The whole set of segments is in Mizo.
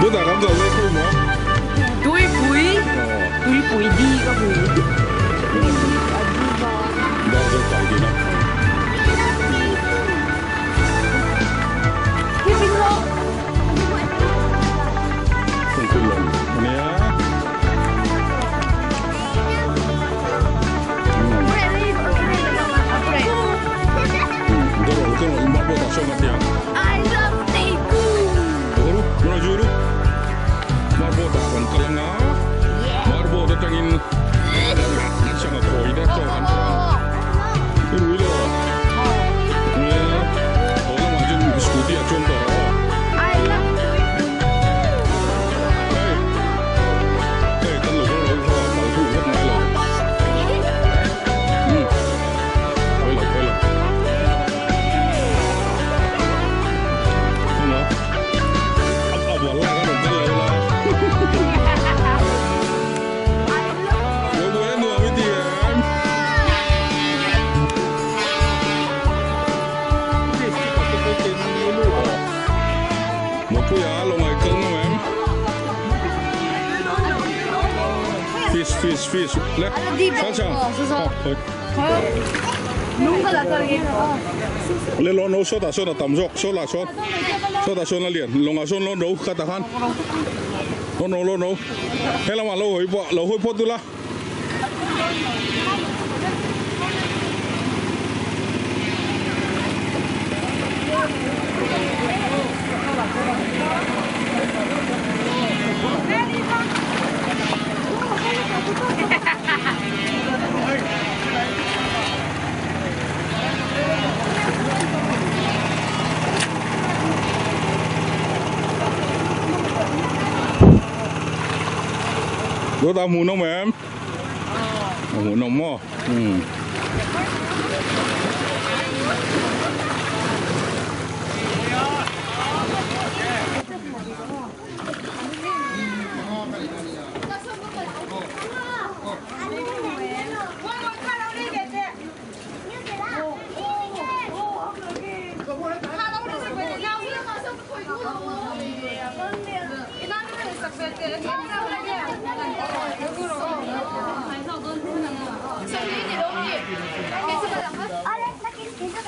Buddha kan kal lai khawi maw? Tuipui, tuipui di ka hmu. Dar zo kai ding a. Nia. Fish, fish, fish. 来，尝尝。好，好。来，老老说打说打，咱们说说了说，说打说那脸，龙啊说老老，看打看，老老老老，黑了嘛老回破，老回破对了。Đốt ta muốn không em? Muốn không mò? Ừ.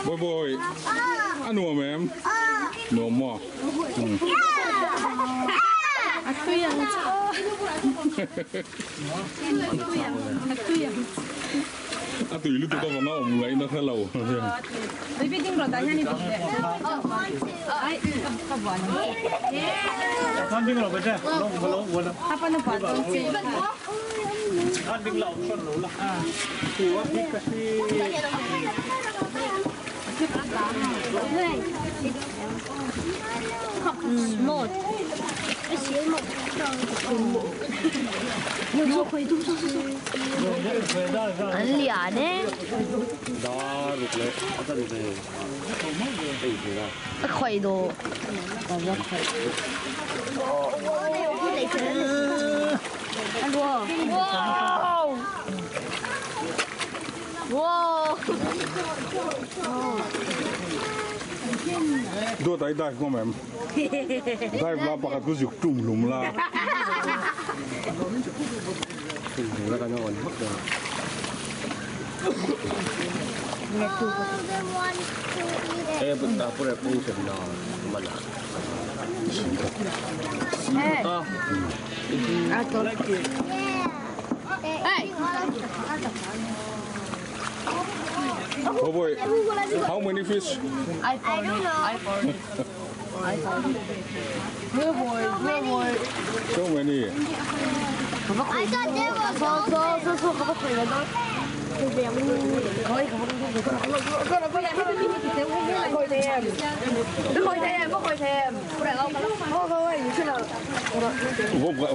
Boy boy, ăn uống em? Nuông mò. À tùy lúc tôi có vào ngõ lấy nó theo lầu. Đua tay dive không em? Dive là bạc cứ dục trùng lùm la. Oh boy, how many fish? I don't know. I found it. I found it. Good boy. So many. I thought there was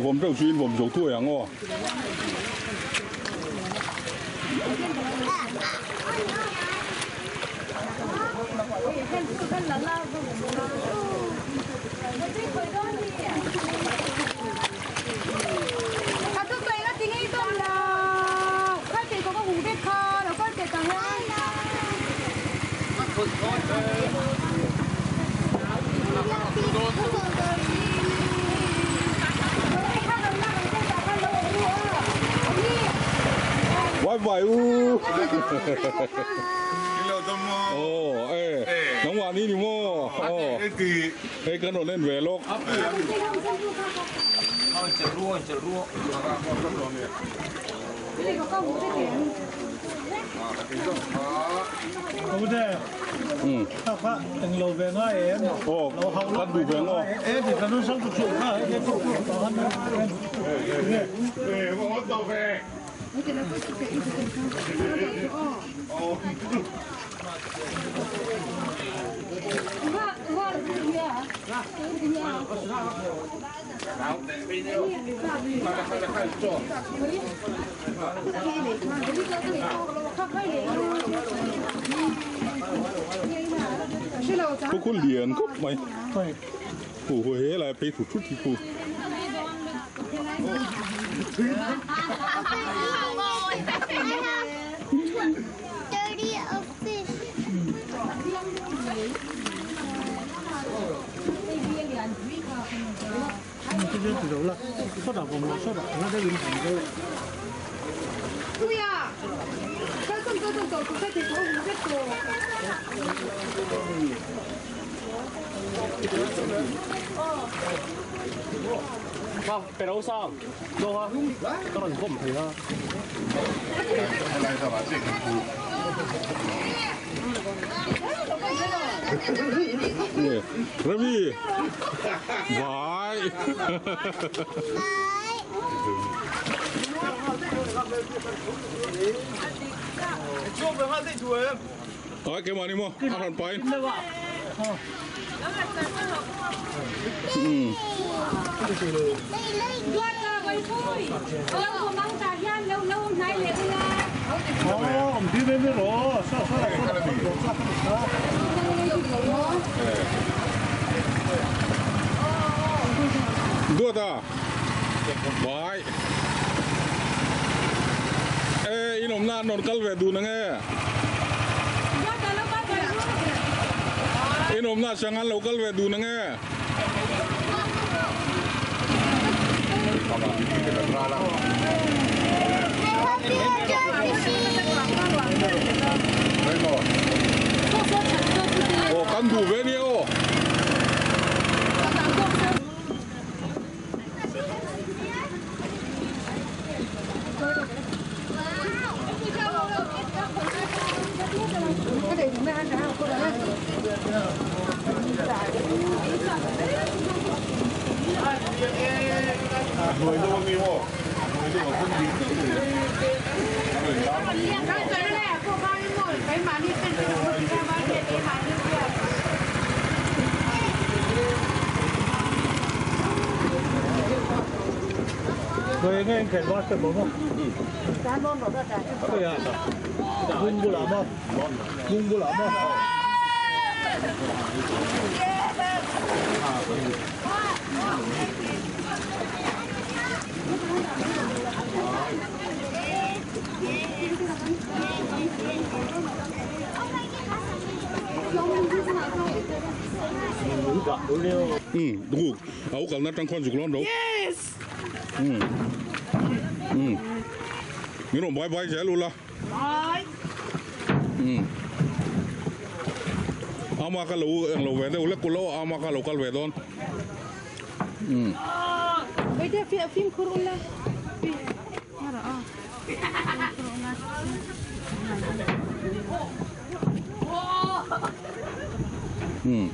我们这水我们就对样哦。Bye bye u. Aw e nangmah ni ni maw aw hei kan rawn en ve lawk. Aw kan duh ve ang aw. Khu khu lian khawp mai khu khu he lai phei thut thut hi khu. Ravi Bye Ôi cái mà đi mua ăn hòn pain. Ừ. Duat a Bye. Ê in awm na an rawn kal ve dun ang e. In awm na chang an lo kal ve dun ang e. Aw kan duh ve nia aw. Um du a u kalna tang khuan zuk lawn ro. Yes. Um um min rawn bye bye zel ula. Bye. Um ama ka lo eng lo ve deuh lek ula aw ama ka lo kal ve dawn. Um. Wait fim khur ula. Um.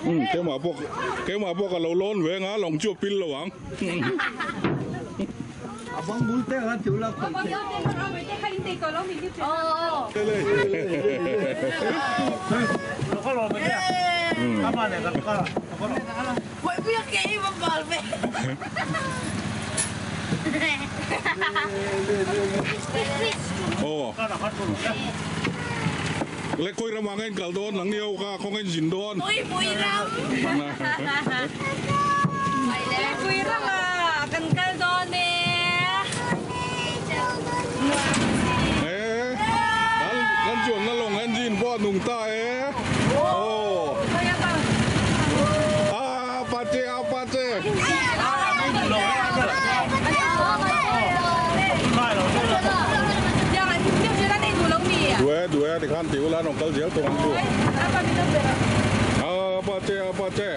Um keimah pawh keimah pawh ka lo lawn ve anga lawng chu a pil lo ang. Aw le khawi ramah nge in kal dawn nang ni ho kha khaw nge in zin dawn. Tuipui ramah kan kal dawn e. E kan kan chuanna lawng engine pawh a nung ta e aw a pache a pache. Duh e duh e tikhan ti ula rawn kal zel tawh ang chu a pache a pache.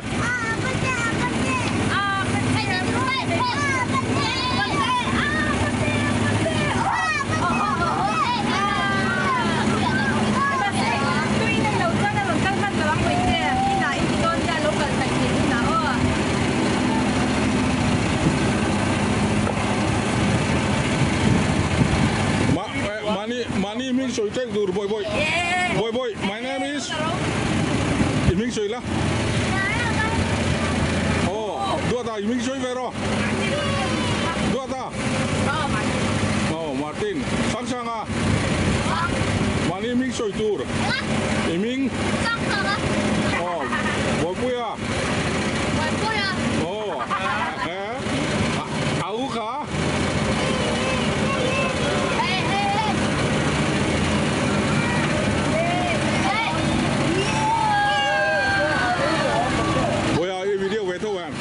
Mani hming sawi tek dur bawi bawi bawi bawi my name is i hming sawi la aw duata i hming sawi ve rawh duata aw Martin Sangsanga mani hming sawi tur i hming aw Bawipuia aw a u kha. Bawiha i video ve tho em?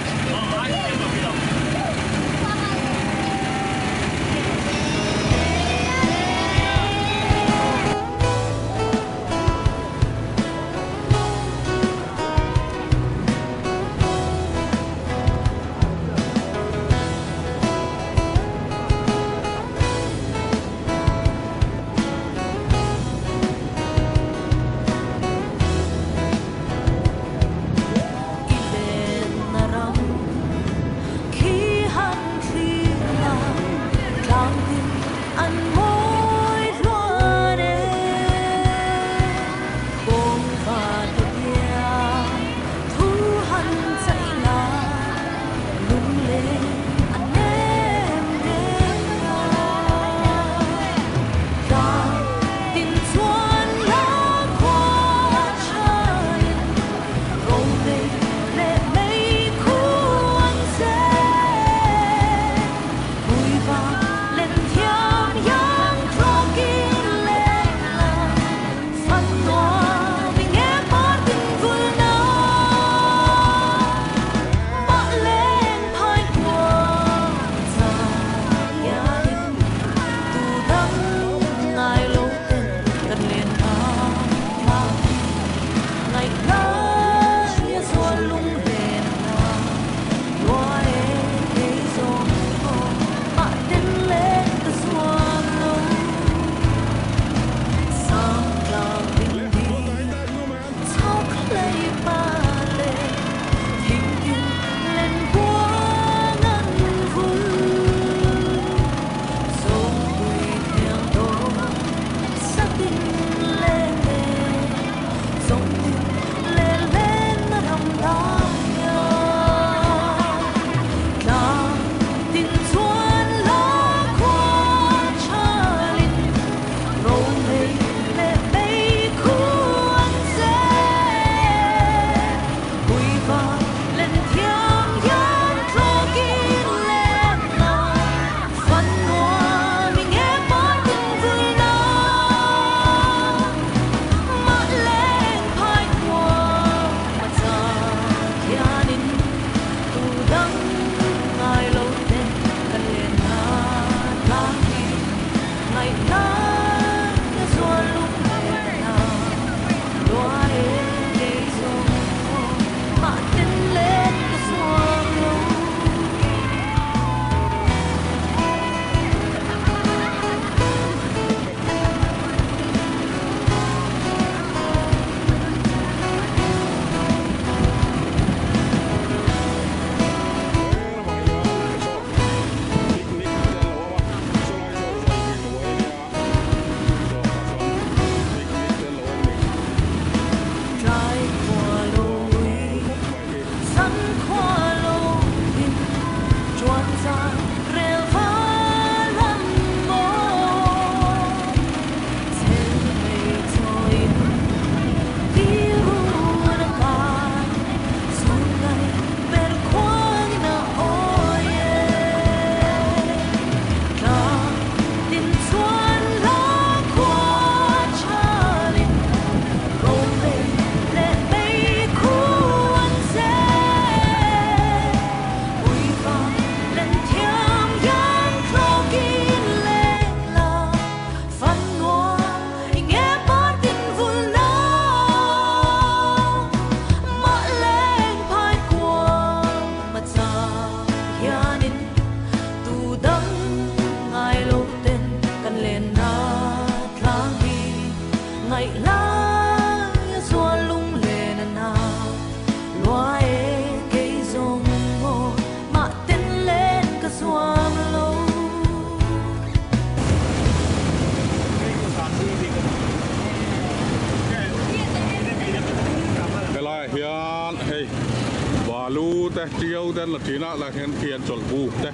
te Tiau te an la thin a, lah hian khi an chawlh buk te.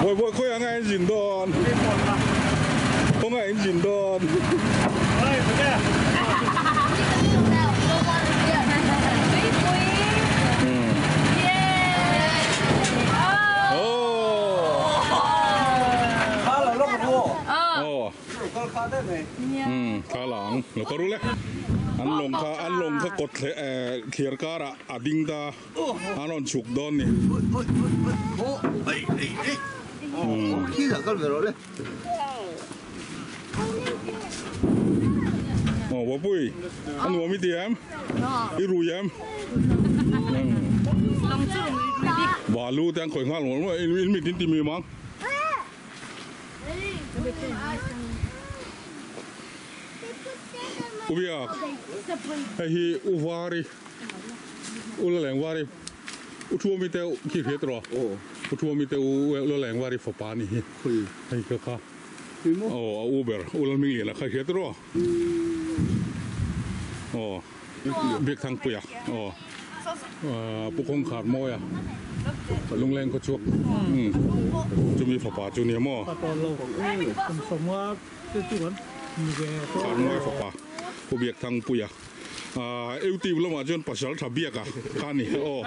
Bawi bawi khawiah nge in zin dawn? Khawnge in zin dawn? Thla la ang lo ka rul e an lawng kha an lawng kha kawt thliar karah a ding ta an rawn chhuk dawn ni. Aw Bawpui a nuam i ti em? I rui em? Balu te an khawih nghal ngawt ngawt in mit in ti mi mang. U Biak hei hi U Vari U Laleng Vari U Thuami te khi hriat rawh U Thuami te U Laleng Vari fapa a ni hi hei ka kha aw a u ber U Lalhmingliana kha hriat rawh aw Biakthangpuia aw Pu Kawngkhar Mawia Lungleng khaw chhuak chumi fapa chu nia maw Khar Mawia fapa Pu Biakthangpuia YouTube lamah chuan pasal tha biak a kha ni aw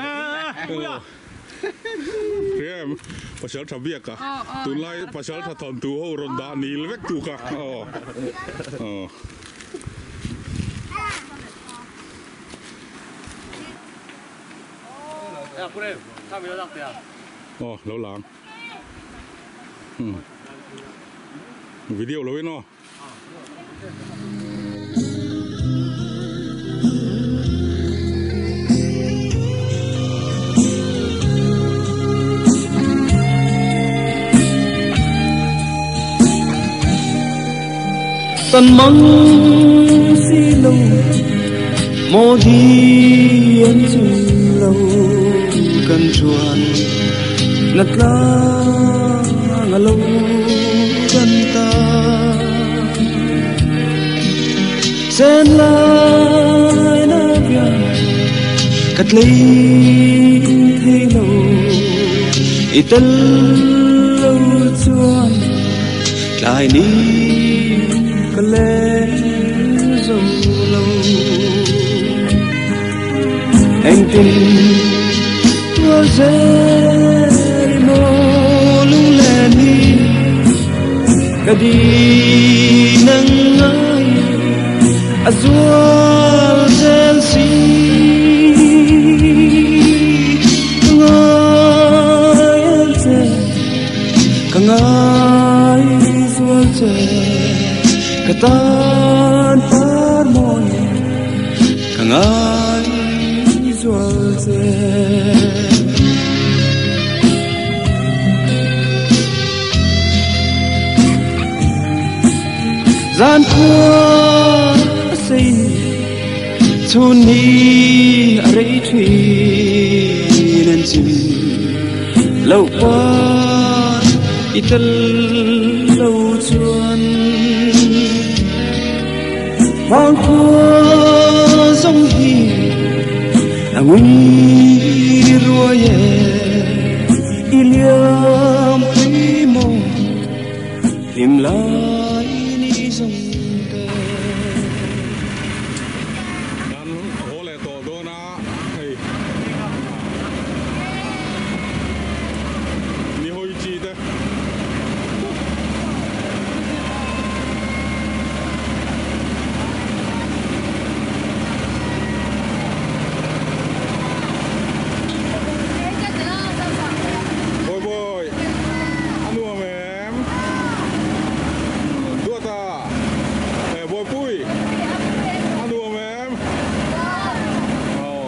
Hria em pasal tha biak a tunlai pasal tha thawntu ho rawn dah nil vek tu kha aw aw. Aw lo lang video lo in aw. Tan mang si lo maw hi an chim lo kan chuan na tlang a lo kan ta sen lai na bia ka tlei thei lo i tel lo chuan Tlai ni ka leng zo lo Engtin tuar zel i maw lunglen hi ka di nang ngai a zual zel si Ka ngai ang che Ka ngai zual che ka tan par mawi ka ngai zual che. Zan khua a sei chun ni a rei thin an chim lo par i tel lo chuan vang khua zong hi a ngui ruai e i liam pui maw hlim lai ni zong te. Kan haw leh tawh dawn a hei ni hawi chi te. Bawi bawi a nuam em Duata Bawipui a nuam em aw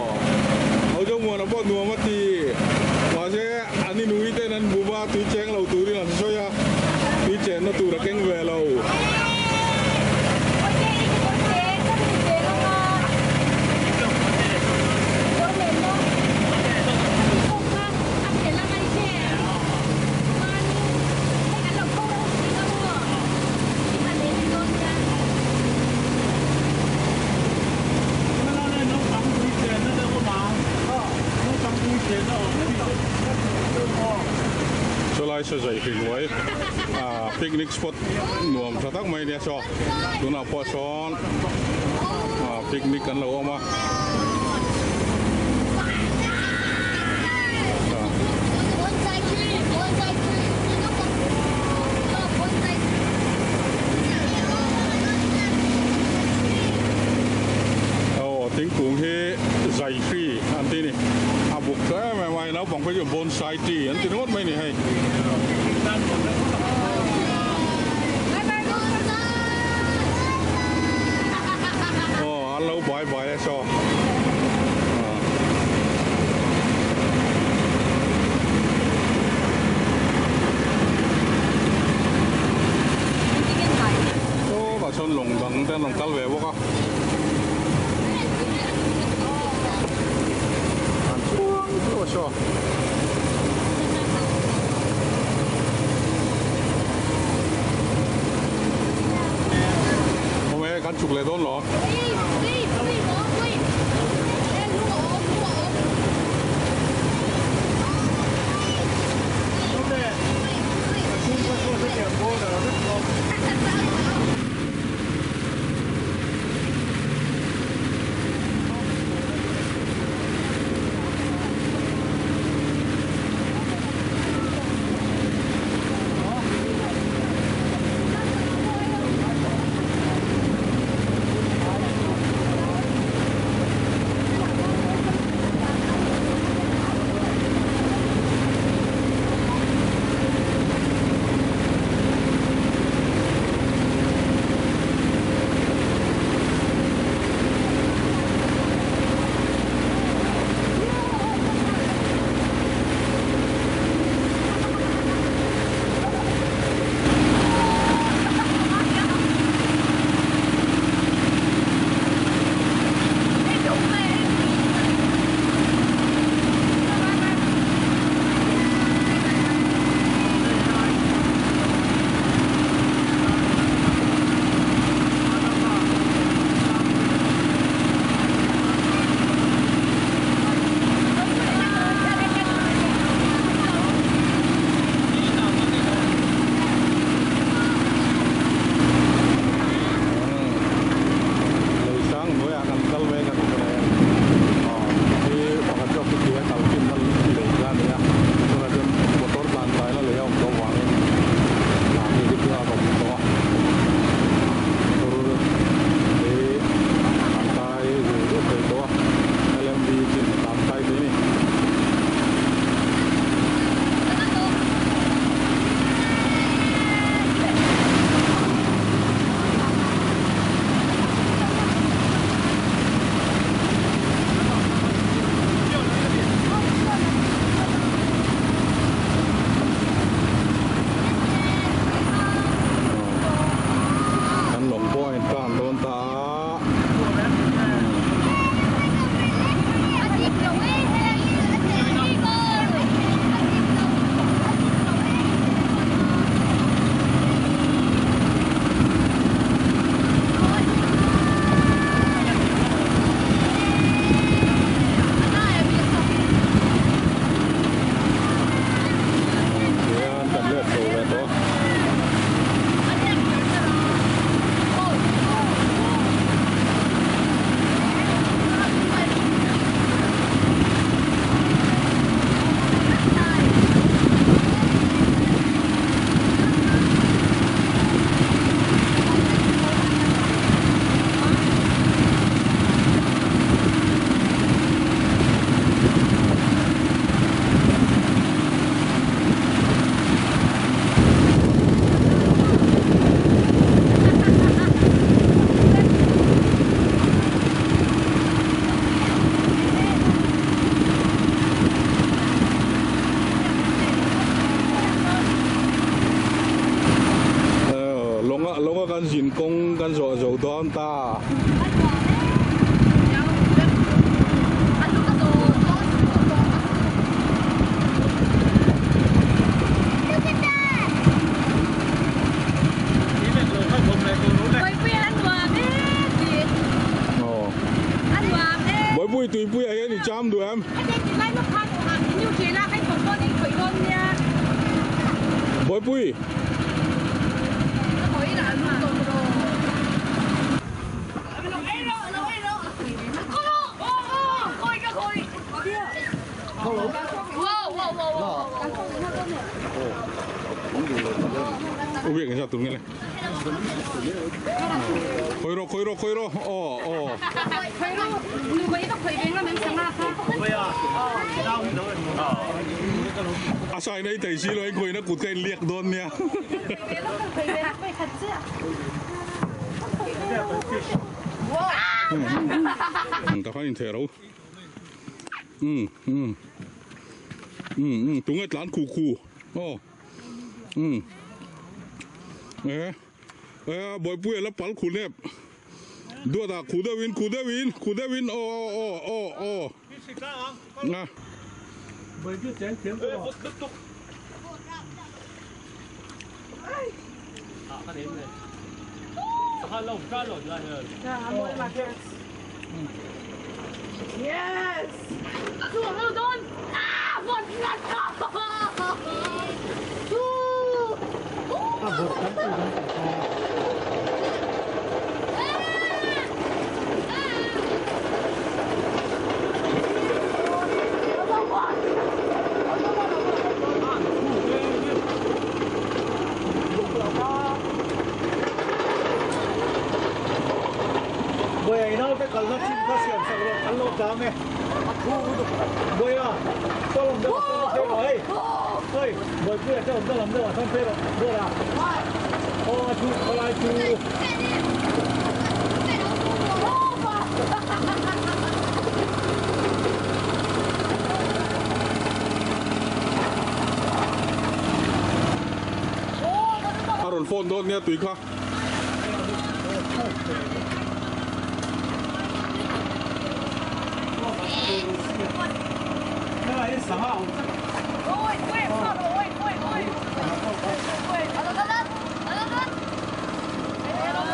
ho deuh muan a pawh nuam a ti mahse an inui ten an bum a tui cheng lo turin an sawi a tui chenna tur a keng ve lo. Chulai saw zaih hri hnuai ah picnic spot nuam tha tak mai ania saw tunah pawh sawn ah picnic an lo awm a. Aw thingkung hi zai hri an ti a ni a buk tha em em a hei naupang phei chu bonsai tree an ti ringawt mai a ni hei. Aw an lo bai bai a saw. Tawkah chuan lawng dang te an rawn kal ve bawk a. An chuang teuh a saw. Awm e, kan chuk leh dawn lo. Lei sang hnuaiah kan kal mek a ni tawh e. Aw hi pakhat zawk chu tia kal finna lei kha a ni a, tunah chuan motor tlan taina lei a awm tawh avangin hna khi khi chu a rawn tawh a. Motor hi an tai zui zui thei tawh a, LMV chin a tlan tai thei a ni. Kan lawng pawh a intan dawn ta a. Tihian kan let chho ve tawh a. Lawnga lawnga kan zin kawng kan zawh zo dawn ta. Bawihpui tuipui ah hian i cham duh em? Bawihpui. Ubiak in sa tur nge le. Khoi ro khoi ro khoi ro aw aw. A sai nei thei si lo in khawina kut ka in liak dawn nia. Ta khan in theh ro. Um um um um tunge tlan khu khu aw. Um e e Bawihpuia la pal khu nep. Duatah khu deuhin khu deuhin khu deuhin aw aw aw aw aw. A rawn phone dawn nia tui kha.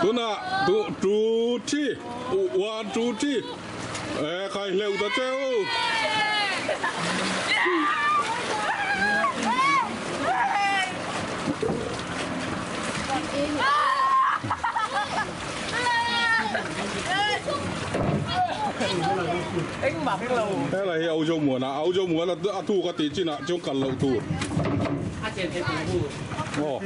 Tunah tu two three one two three e khai hleuh ta che u. Helai hi Auzo Muana, Auzo Muana a thuk a tih chinah chuan kal loh tur. Aw.